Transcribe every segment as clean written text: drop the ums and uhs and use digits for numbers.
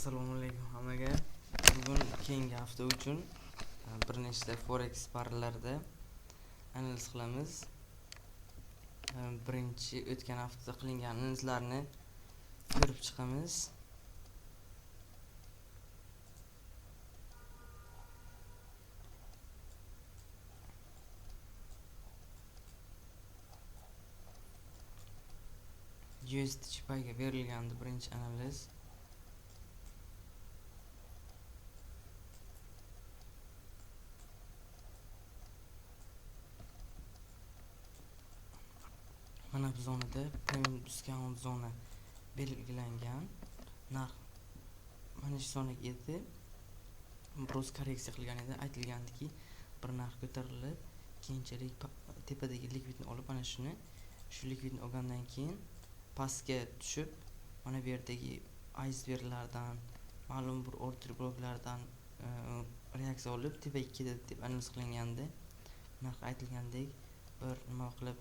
Assalomu alaykum hammaga. Bugun keyingi hafta uchun bir nechta forex parlarida analiz qilamiz. Birinchi o'tgan haftada qilingan analizlarni ko'rib chiqamiz. USD ga berilgandi birinchi analiz. Mana bu zonada premium discount zona belgilangan. Narx mana shu zonaga edi. Biroz korreksiya qilgan edi. Aytilgandiki, bir narx ko'tarilib, keyinchalik tepadagi likvidni olib, mana shuni, shu likvidni olgandan keyin pastga tushib, mana bu yerdagi iceberglardan, ma'lum bir order bloklardan reaksiya olib tepaga ketadi deb analiz qilingandi. Narx aytilgandek bir nima qilib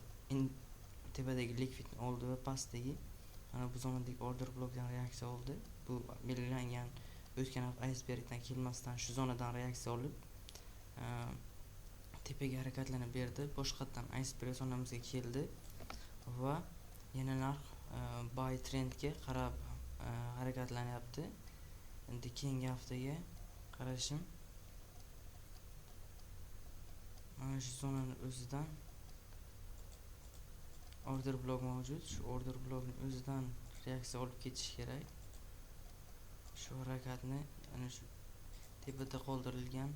tepadagi likvidni oldi va pastdagi mana bu zonadagi order blokdan reaksiya oldi. Bu belgilangan o'tgan hafta icebergdan kelmasdan shu zonadan reaksiya olib tepaga harakatlanib berdi. Boshqatdan iceberg zonamizga keldi va yana narx buy trendga qarab harakatlanyapti. Endi keyingi haftaga qarashim mana shu zonani o'zidan order blok mavjud. Shu order blokni o'zidan reaksiya olib ketish kerak. Shu harakatni, ana shu tepada qoldirilgan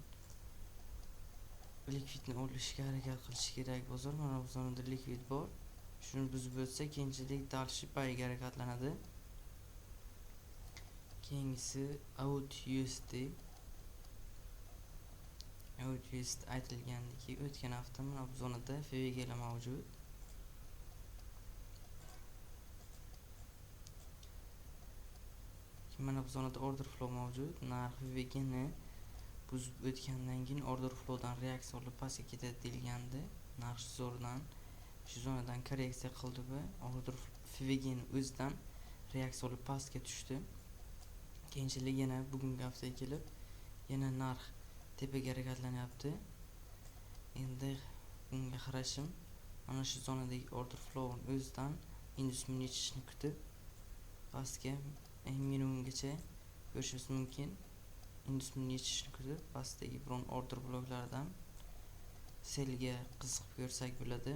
likvidni olishga harakat qilish kerak bozor. Mana bu zonada likvid bor. Shuni buzib o'tsa, keyinchalik дальше buyga harakatlanadi. Keyingisi AUD USD. AUD USD aytilgandiki, o'tgan hafta mana bu zonada FVG mavjud. Mana bu zonada order flow mavjud. Narx FVGni buzib o'tgandan keyin order flowdan reaksiya olib pastga ketadi deyilgandi. Narx shu zonadan korreksiya qildi va order FVGni o'zidan reaksiya olib pastga tushdi. Keyinchalik yana bugungi haftaga kelib yana narx tepaga harakatlanyapti. Endi bunga qarashim mana shu zonadagi order flowni o'zidan inducement yechishni kutib pastga minimumgacha ko'rishimiz mumkin. Inducement yechishni kutib pastdagi biron order bloklardan sellga qiziqib ko'rsak bo'ladi.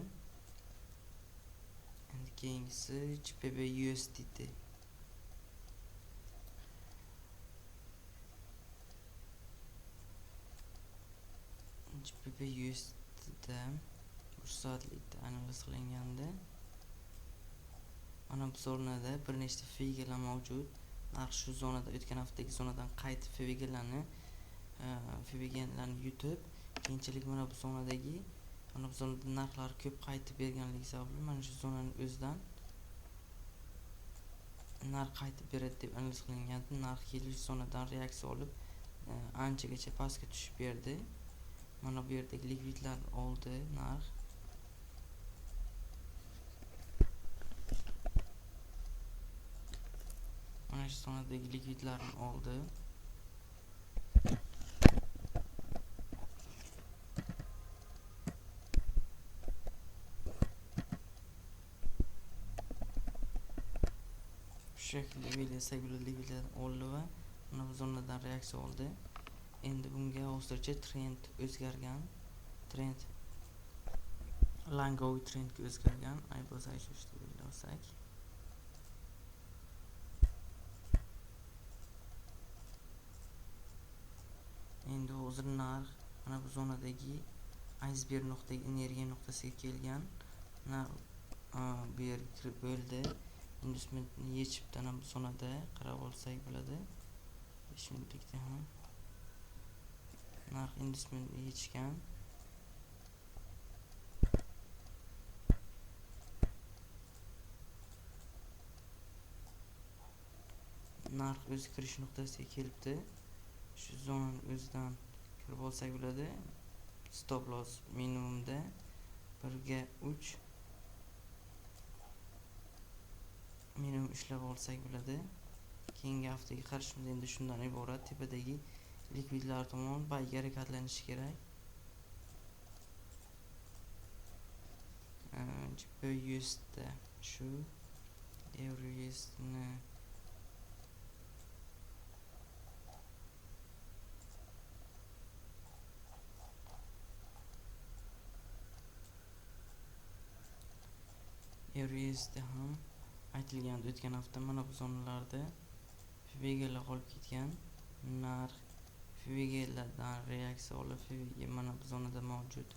Endi keyingisi GBP USDT. GBP USDT 1 soatlikda analiz qilinganda mana bu zonada bir nechta FVGlar mavjud. Narx shu zonada o'tgan haftadagi zonadan qaytib FVGlarni yutib, keyinchalik mana bu zonadagi mana bu zonada narxlar ko'p qaytib berganligi sababli mana shu zonaning o'zidan narx qaytib beradi deb analiz qilingandi. Narx kelish zonadan reaksiya olib anchagacha pastga tushib berdi. Mana bu yerdagi likvidlar oldi narx. Mana shu zonadagi likvidlarni oldi. Shu shaklda belgilasak bo'ladi, likvidlarni oldi va mana bu zonadan reaksiya oldi. Endi bunga hozircha trend o'zgargan. Trend langoviy trendga o'zgargan. Ay bo'lsa shu belgilasak. Endi hozir narx mana bu zonadagi iceberg nuqtaga, energiya nuqtasiga kelgan. Narx bu yerga kirib bo'ldi. Inducementni yechibdi ana bu zonada qarab olsak bo'ladi. 5 minutlikda ham narx inducementni yechgan. Narx o'zi kirish nuqtasiga kelibdi. Shu zonani o'zidan kirib olsak bo'ladi. Stop loss minimumda 1ga 3 minimum ishlab olsak bo'ladi. Keyingi haftaga qarashimiz endi shundan iborat. Tepadagi likvidlar tomon buyga harakatlanishi kerak. GBP/USD shu EUR/USDni EUR/USD ham aytilgandi o'tgan hafta mana bu zonalarda FVGlar qolib ketgan. Narx FVGlardan reaksiya olib FVG mana bu zonada mavjud.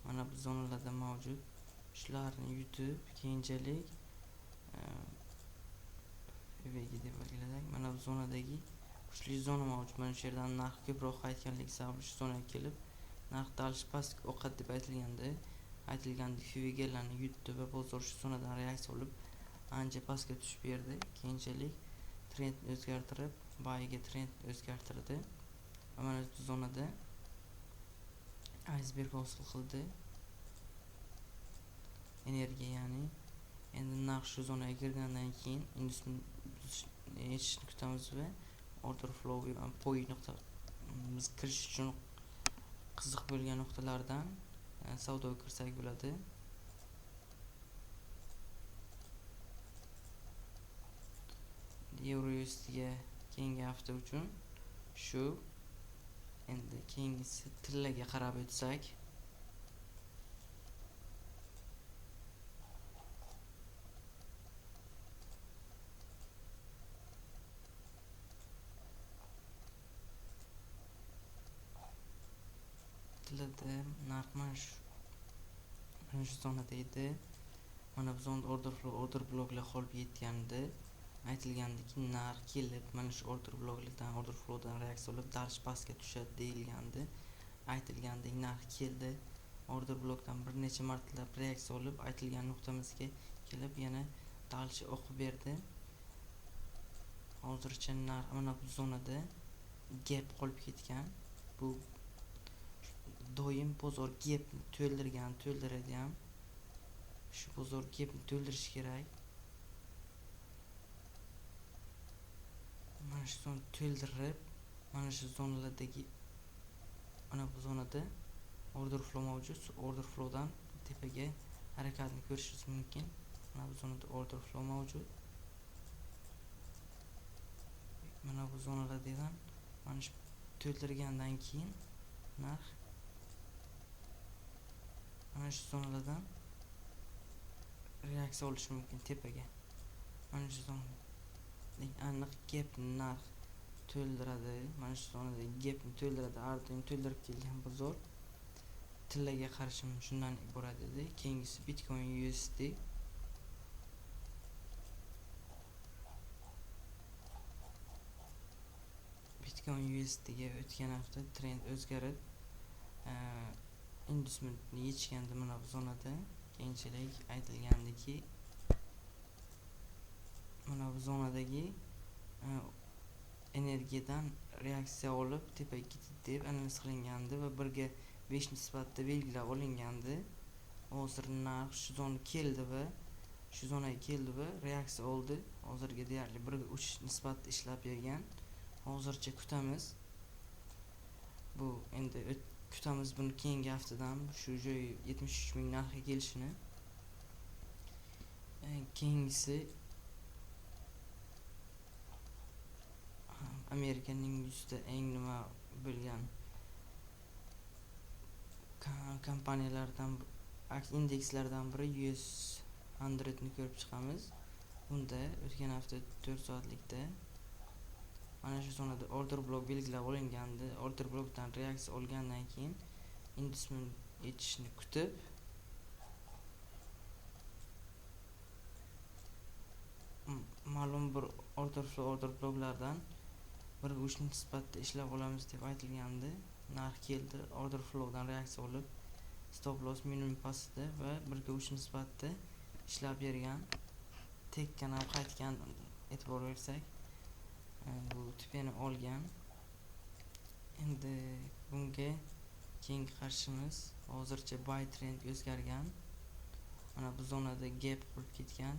Mana bu zonalarda mavjud. Shularni yutib keyinchalik FVG deb belgiladik. Mana bu zonadagi kuchli zona mavjud. Mana shu yerdan narx ko'proq qaytganligi sababli shu zonaga kelib narx dalish pastga oqadi deb aytilgandi. Aytilgandek FVGlarni yutdi va bozor shu zonadan reaksiya olib ancha pastga tushib berdi. Keyinchalik trendni o'zgartirib, buyga trendni o'zgartirdi. Va mana bu zonada iceberg hosil qildi. Energiya, ya'ni endi narx shu zonaga kirgandan keyin indusni yechishni kutamiz va order flow POI nuqta biz kirish uchun qiziq bo'lgan nuqtalardan savdoga kirsak bo'ladi. EUR/USDga keyingi hafta uchun shu. Endi keyingisi tillaga qarab o'tsak. Tillada narx mana shu zonada edi. Mana bu zonada order flow, order bloklar qolib yetgandi. Aytilgandiki narx kelib mana shu order bloklardan, order flowdan reaksiya olib dalish pastga tushadi deyilgandi. Aytilgandek narx keldi. Order blokdan bir necha martalab reaksiya olib aytilgan nuqtamizga kelib yana dalish o'qib berdi. Hozircha narx mana bu zonada gap qolib ketgan. Bu doim bozor gapni to'ldirgan, to'ldiradi ham. Shu bozor gapni to'ldirish kerak. Mana shu zona to'ldirib, mana shu zonalardagi mana bu zonada order flow mavjud. Order flowdan tepaga harakatni ko'rishingiz mumkin. Mana bu zonada order flow mavjud. Mana bu zonalardan mana shu to'ldirgandan keyin narx mana shu zonalardan reaksiya olishi mumkin tepaga. Mana shu zona aniq gap narx to'ldiradi. Mana shu zonada gapni to'ldiradi. Har doim to'ldirib kelgan bozor. Tillaga qarashim shundan iborat edi. Keyingisi Bitcoin USD. Bitcoin USD ga o'tgan hafta trend o'zgarib, inducementni yechgandi mana bu zonada. Keyinchalik aytilgandiki mana bu zonadagi energiyadan reaksiya olib tepaga ketdi deb analiz qilingandi va 1:5 nisbatda belgilab olingandi. Hozir narx shu zona keldi va shu zonaga keldi va reaksiya oldi. Hozirga deyarli 1:3 nisbatda ishlab bergan. Hozircha kutamiz. Bu endi kutamiz buni keyingi haftadan shu joy 73 000 narxiga kelishini. Keyingisi Amerikaning yuzta eng nima bo'lgan kompaniyalardan, indekslardan biri US 100 ni ko'rib chiqamiz. Bunda o'tgan hafta 4 soatlikda mana shu zonada order blok belgilab olingandi. Order blokdan reaksiya olgandan keyin inducement yetishini kutib ma'lum bir order flow, order bloklardan 1:3 nisbatda ishlab olamiz deb aytilgandi. Narx keldi, order flowdan reaksiya olib stop loss minimum pastida va 1:3 nisbatda ishlab bergan. Tekkan ham qaytgan, e'tibor bersak, bu tepani olgan. Endi bunga keyingi qarshimiz hozircha buy trend o'zgargan. Mana bu zonada gap qilib ketgan.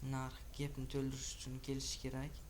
Narx gapni to'ldirish uchun kelishi kerak.